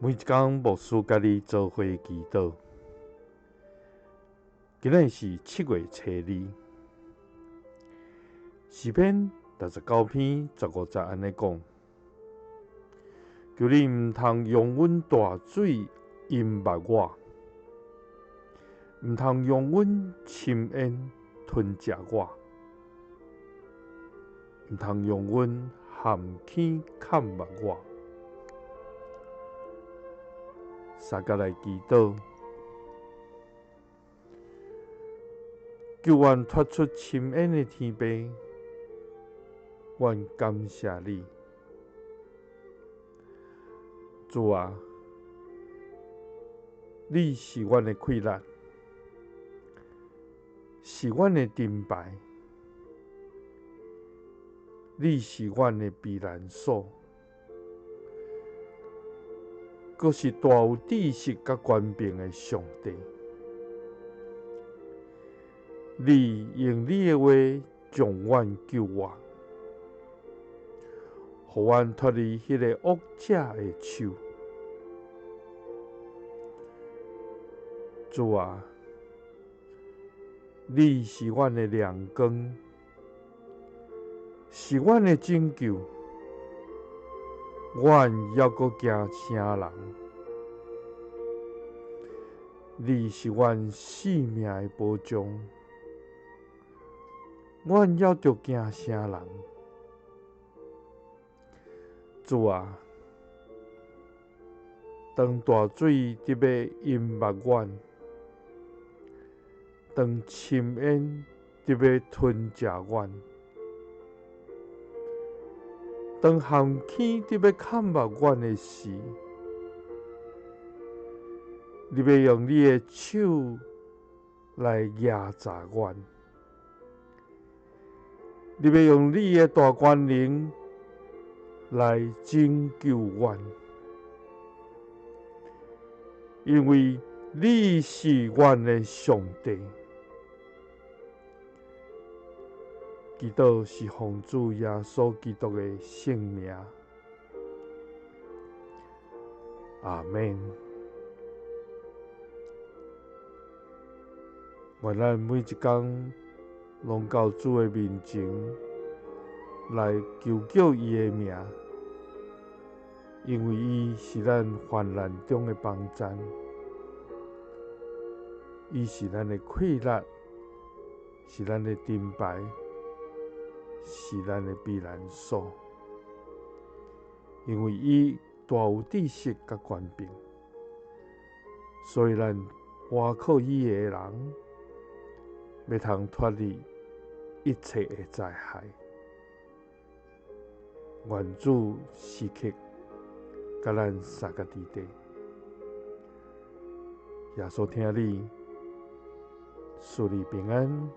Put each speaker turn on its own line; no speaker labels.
每一工牧師佮你做伙祈禱。今日是7月初二，詩篇69篇15節按呢講：求你毋通容阮大水淹沒我，毋通容阮深淵吞食我，毋通容阮蚶坑崁沒我。相佮來祈禱，救阮脫出深淵的天父，阮感謝你，主啊，你是阮的氣力，是阮的盾牌，你是阮的避難所。閣是大有知識佮權柄的上帝，你用你的話將阮救活，予阮脫離彼个惡者的手。主啊，你是阮的亮光，是阮的拯救。阮猶閣驚啥人？你是阮性命的保障，阮猶著驚啥人？主啊，當大水佇欲淹沒阮，當深淵佇欲吞食阮，當蚶坑佇欲崁沒阮的時，你欲用你的手來攑紮阮，你欲用你的大權能來拯救阮，因為你是阮的上帝。祈禱是奉主耶穌基督的聖名，阿們。願咱每一工攏到主的面前來求叫伊的名，因為伊是咱患難中的幫贊，伊是咱的氣力，是咱的盾牌。是咱的避難所，因為伊大有知識佮權柄，所以咱倚靠伊的人，欲通脫離一切的災害。願主時刻佮咱相佮佇底，耶穌疼你，賜你平安。